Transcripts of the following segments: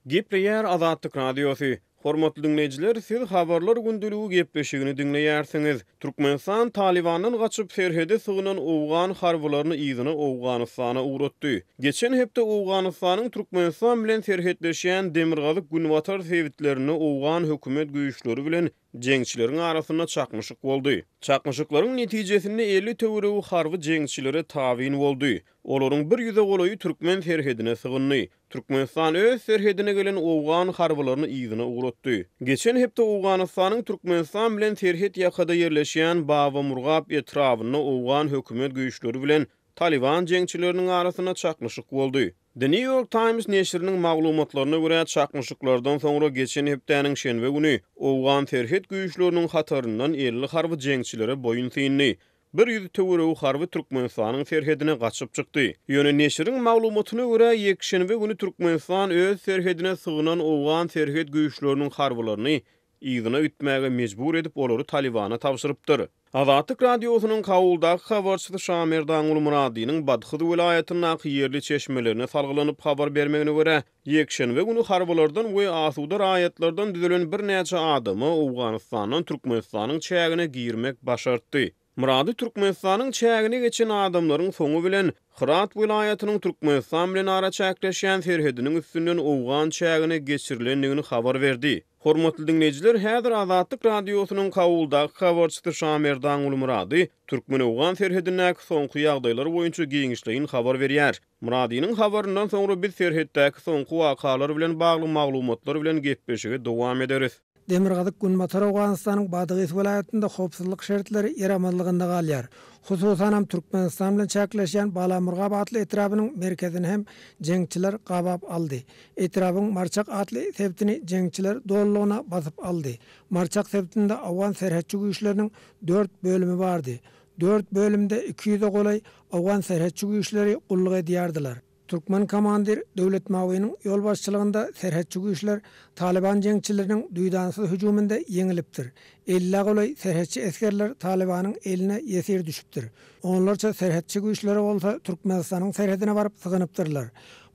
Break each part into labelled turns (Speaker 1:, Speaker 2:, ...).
Speaker 1: Gepleýär Azatlyk Radiosy. Hormatly diňleýjiler, siz Habarlar gündeligi gepleşigini diňleýärsiňiz. Türkmenistan Talybandan gaçyp, serhede sygynan owgan harbylaryny yzyna Owganystana ugratdy. Geçen hepde Owganystanyň Türkmenistan bilen serhetleşýän demirgazyk-günbatar sebitlerinde owgan hökümet güýçleri bilen jeňçileriň arasynda çaknyşyk boldy. Çaknyşyklaryň netijesinde 50 töweregi harby jeňçilere tabyn boldy. Olaryň bir ýüze golaýy türkmen serhedine sygyndy. Türkmenistan öz serhedine gelen owgan harbylaryny yzyna ugratdy. Geçen hepde Owganystanyň Türkmenistan bilen serhet ýakada ýerleşýän Babamurgap etrabynda owgan hökümet güýçleri bilen Talyban jeňçileriniň arasynda çaknyşyk boldy. The New York Times neşiriniň maglumatlaryna görä, çaknyşyklardan soňra geçen hepdäniň şenbe güni owgan serhet güýçleriniň hataryndan 50 harby jeňçilere boýun syndy. 100 töweregi harby Türkmenistanyň serhedine gaçyp çykdy. Ýöne neşiriň maglumatyna görä, ýekşenbe güni Türkmenistan öz serhedine sygynan owgan serhet güýçleriniň harbylaryny yzyna gitmäge mejbur edip, olary Talybana tabşyrypdyr. Azatlyk Radiosynyň Kabuldaky habarçysy Şamerdan Gulmyradynyň Badhyz welaýatyndaky ýerli çeşmelerine salgylanyp habar bermegine görä, ýekşenbe güni harbylardan we asuda raýatlardan düzülen birnäçe adama Owganystandan Türkmenistanyň çägine girmek başartdy. Myrady Türkmenistanyň çägine geçen adamlaryň soňy bilen Hyrat welaýatynyň Türkmenistan bilen araçäkleşýän serhediniň üstünden owgan çägine geçirilendigini habar berdi. Hormatly diňleýjiler, häzir Azatlyk Radiosynyň Kabuldaky habarçysy Şamerdan Gulmyrady türkmen-owgan serhedindäki soňky ýagdaýlar boýunça giňişleýin habar berýär. Myradynyň habaryndan soňra biz serhetdäki soňky wakalar bilen bagly maglumatlar bilen gepleşigi dowam ederis.
Speaker 2: Demirgazyk-günbatar Owganystanyň Badagys welaýatynda howpsuzlyk şertleri ýaramazlygynda galýar. Hususanam Türkmenistan bilen çäkleşýän Balamurgap atly etrabynyň merkezini hem jeňçiler gabap aldy. Etrabyň Marçak atly sebitini jeňçiler dolulygyna basyp aldy. Marçak sebitinde owgan serhetçi güýçleriniň dört bölümi bardy. Dört bölümde 200-e golaý owgan serhetçi güýçleri gulluk edýärdiler. Türkmen komandir Döwlet Mawynyň ýolbaşçylygynda serhetçi güýçler Talyban jeňçileriniň duýdansyz hüjüminde ýeňilipdir. Ellä golaý serhetçi esgerler Talybanyň eline ýesir düşüpdir. Onlarça serhetçi güýçleri bolsa Türkmenistanyň serhedine baryp sygynypdyrlar.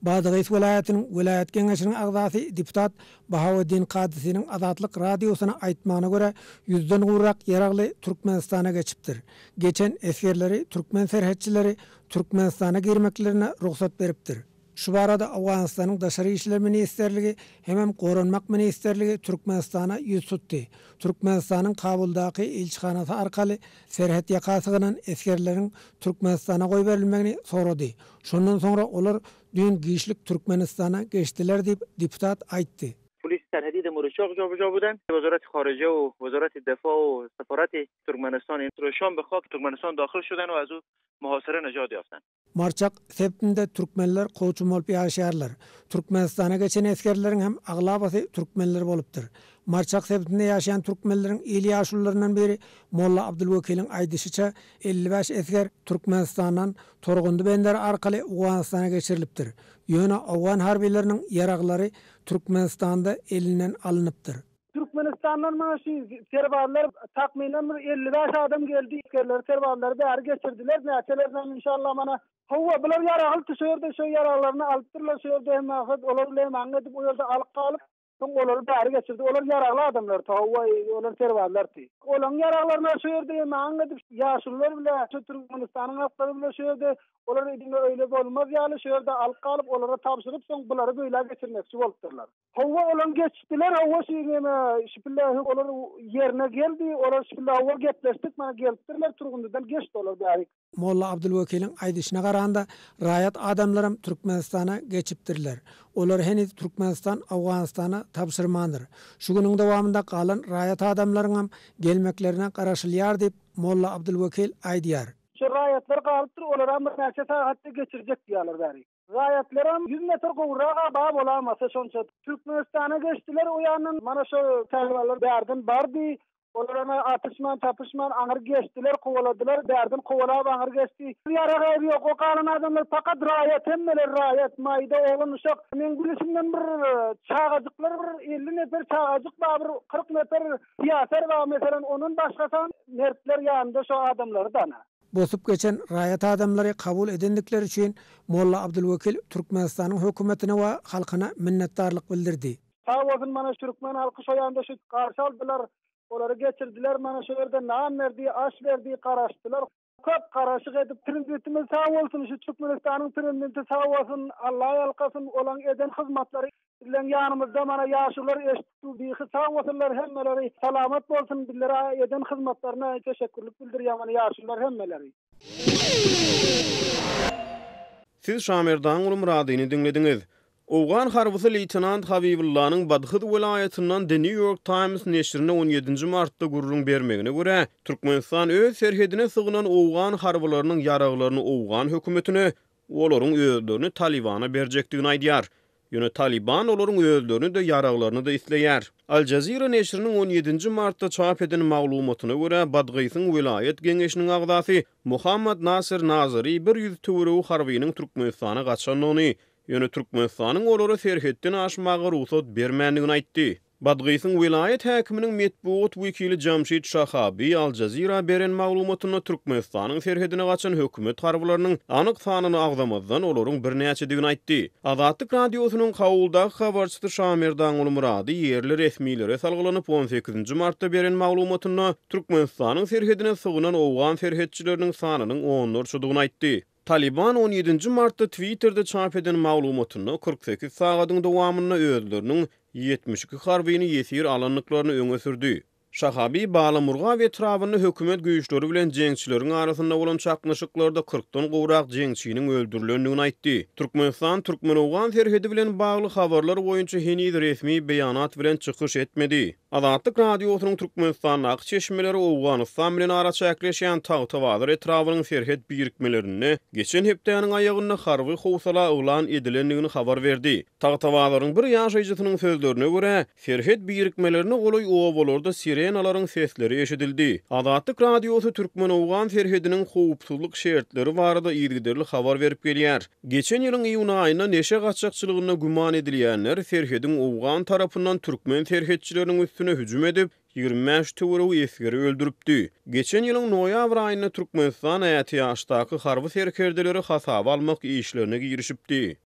Speaker 2: Badagys welaýatynyň welaýat geňeşiniň agzasy deputat Bahaweddin Kadysiniň Azatlyk Radiosyna aýtmagyna görä, ýüzden gowrak ýaragly Türkmenistana geçipdir. Geçen esgerleri türkmen serhetçileri Türkmenistana girmeklerine rugsat beripdir. Şu barada Owganystanyň Daşary işler ministrligi hemem Goranmak ministrligi Türkmenistana ýüz tutdy. Türkmenistanyň Kabuldaky ilçihanasy arkaly serhet ýaka sygynan esgerleriň Türkmenistana goýberilmegini sorady. Şondan soňra olar düýn giçlik Türkmenistana geçdiler diýip, deputat aýtdy.
Speaker 3: پلیس سرحدی در مورچاق جابجا بودن وزارت خارجه و وزارت دفاع و سفارت ترکمنستان شام به خاک ترکمنستان داخل شدن و از او محاصره نجات یافتند.
Speaker 2: Marçak sebitinde türkmenler kowçum bolup ýaşaýarlar. Türkmenistana geçen esgerleriň hem aglabasy türkmenler bolupdyr. Marçak sebitinde ýaşaýan türkmenleriň il ýaşulularyndan biri Molla Abdulwekiliň aýdyşyça, 55 esger Türkmenistandan Torgundy benderi arkaly Owganystana geçirilipdir. Ýöne owgan harbylarynyň ýaraglary Türkmenistanda elinden alnypdyr.
Speaker 4: Türkmenistandan maňa şu serbazlar takmynan bir 55 adam geldi. Esgerleri, serbazlary bäri geçirdiler. Näçelerinem inşallah mana Hawa, bular ýaragly şu ýerde şu ýaraglaryny alypdyrlar, şu ýerde hem ahyr olar bilen aň edip o ýerde alyp galyp, soň olary bäri geçirdi. Olar ýaragly adamlar, hawa, olar serbazlardy. Olaryň ýaraglaryny şu ýerde hem aň edip, ýaşulular bile, şu Türkmenistanyň halklary bile şu ýerde olar diňe öýle bolmaz ýaly şu ýerde alyp galyp, olara tabşyryp, soň bulary beýle geçirmekçi bolupdyrlar. Hawa olam geçdiler hawa şu neme şipille olar ýerine geldi olar şipille hawa gepleşdik mana gelipdirler Turgundydan geçdi olar bärik.
Speaker 2: Molla Abdulwekiliň aýdyşyna garanda, raýat adamlaram Türkmenistana geçipdirler. Olary heniz Türkmenistan Owganystana tabşyrmandyr. Şu günüň dowamynda galan raýat adamlaryňam gelmeklerine garaşylýar diýip, Molla Abdulwekil aýdýar.
Speaker 4: Şu raýatlar galypdyr olaram birnäçe sagatda geçirjek diýýärler bärik. Raýatlaram 100 metr gowraga ba bolamasa şonça. Türkmenistana geçdiler o ýandan mana şo talybanlar bärden bardy. Olar ana atyşman tapyşman aňyr geçdiler kowaladylar bärden kowalap aňyr geçdi. Ýarag aýby ýok o galan adamlar pakat raýat hemmeler raýat maýda oglan uşak. Meň bilişimden bir çagajyklar bir 50 nefer çagajyk bar bir 40 nefer piýaser bar meselem ondan başgasam mertler ýanynda şo adamlary dana.
Speaker 2: Bosup geçen raýat adamlary kabul edendikleri üçin Molla Abdulwekil Türkmenistanyň hökümetine we halkyna minnetdarlyk bildirdi.
Speaker 4: Sag bolsun mana türkmen halky şo ýanda şu garşy aldylar olary geçirdiler mana şo ýerde nan berdi aş berdi garaşdylar köp garaşyk edip prezidentimiz sag bolsun şu türkmenistanyň prezidenti sag bolsun alla ýalkasyn olaň eden hyzmatlary bizleň ýanymyzda mana ýaşular eşitdi bihi sag bolsunlar hemmeleri salamat bolsun bizlere eden hyzmatlaryna teşekkürlik bildirýän mana ýaşular hemmeleri.
Speaker 1: Siz Şamerdanguly Myradyny diňlediňiz. Owgan harbysy leýtenant Habibullanyň Badhyz welaýatyndan The New York Times neşirine on ýedinji martda gürrüň bermegine görä, Türkmenistan öz serhedine sygynan owgan harbylarynyň ýaraglaryny owgan hökümetine, olaryň özlerini Talybana berjekdigini aýdýar. Ýöne Talyban olaryň özlerini-de, ýaraglaryny-da isleýär. Al Jazeera neşiriniň on ýedinji martda çap eden maglumatyna görä, Badgysyň welaýat geňeşiniň agzasy Mohammad Naser Nazary 100 töweregi harbynyň Türkmenistana gaçandygyny, ýöne Türkmenistanyň olara serhetden aşmaga rugsat bermändigini aýtdy. Badgysyň welaýat häkiminiň metbugat wekili Jamşid Şahabi Al Jazeera beren maglumatynda Türkmenistanyň serhedine gaçan hökümet harbylarynyň anyk sanyny agzamazdan, olaryň birnäçedigini aýtdy. Azatlyk Radiosynyň Kabuldaky habarçysy Şamerdanguly Myrady ýerli resmilere salgylanyp, on sekizinji martda beren maglumatynda Türkmenistanyň serhedine sygynan owgan serhetçileriniň sanynyň onlarçadygyny aýtdy. Talyban on ýedinji martda Twitterde çap eden maglumatynda 48 sagadyň dowamynda özleriniň 72 harbyny ýesir alandyklaryny öňe sürdi. Şahabi Balamurgap etrabynda hökümet güýçleri bilen jeňçileriň arasynda bolan çaknyşyklarda kyrkdan gowrak jeňçiniň öldürilendigini aýtdy. Türkmenistan türkmen-owgan serhedi bilen bagly habarlar boýunça heniz resmi beýanat bilen çykyş etmedi. Azatlyk Radiosynyň Türkmenistandaky çeşmeleri Owganystan bilen araçäkleşýän Tagtabazar etrabynyň serhet birikmelerinde geçen hepdäniň aýagynda harby howsala yglan edilendigini habar berdi. Tagtabazaryň bir ýaşaýjysynyň sözlerine görä, serhet birikmelerine golaý obalarda sirenalaryň sesleri eşidildi. Azatlyk Radiosy türkmen-owgan serhediniň howpsuzlyk şertleri barada yzygiderli habar berip gelýär. Geçen ýylyň iýun aýynda neşe gaçakçylygynda güman edilýänler serhediň owgan tarapyndan türkmen serhetçileriniň üstüne hüjüm edip, 25 töweregi esgeri öldüripdi. Geçen ýylyň noýabr aýynda Türkmenistan ätiýaçdaky harby serkerdeleri hasaba almak işlerine girişipdi.